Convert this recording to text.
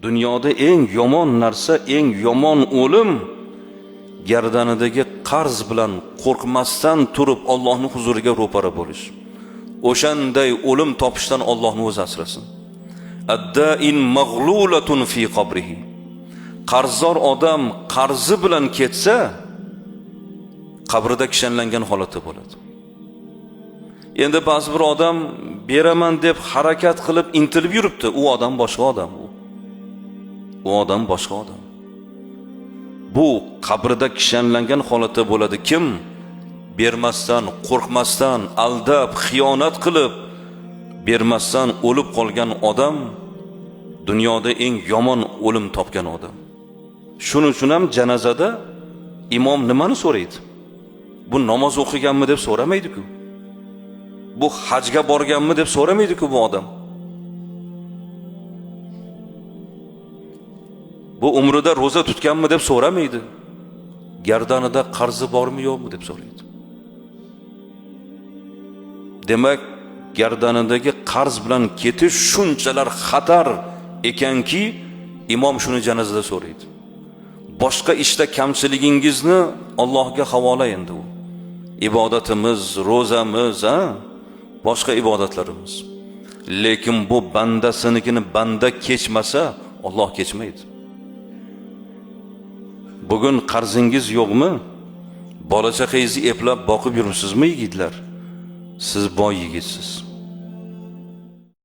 Dunyoda eng yomon narsa, eng yomon o'lim gardanidagi qarz bilan qo'rqmasdan turib Allohning huzuriga ro'para bo'lish. O'shanday o'lim topishdan Allohning o'zi asrasin. Ad-da'in mag'lulatun fi qabrihi. Qarzdor odam qarzi bilan ketsa, qabrida kishanlangan holatda bo'ladi. Endi ba'zi bir odam beraman deb harakat qilib intilib yuribdi, u odam boshqa odam u. U odam boshqa odam. Bu qabrida kishanlangan holatda bo'ladi. Kim bermasdan, qo'rqmasdan, aldab, xiyonat qilib bermasdan o'lib qolgan odam dunyoda eng yomon o'lim topgan odam. Shuning uchun ham janozada imom nimani so'raydi? Bu namoz o'qiganmi deb so'ramaydi-ku. Bu hajga borganmi deb so'ramaydi-ku bu odam. Bu umrida ro'za tutganmi deb so'ramaydi. Gardanida qarzi bormi yo'qmi deb so'raydi. Demak, gardanidagi qarz bilan ketish shunchalar xatar ekanki, imom shuni janozada so'raydi. Boshqa ishda kamchiligingizni Allohga havola endi u. Ibodatimiz, ro'zamiz, ha? Boshqa ibodatlarimiz. Lekin bu bandasinikini banda kechmasa, Alloh kechmaydi. Bugun qarzingiz yo'qmi? Bola chaqangizni eplab boqib yuribsizmi yigitlar? Siz boy yigitsiz.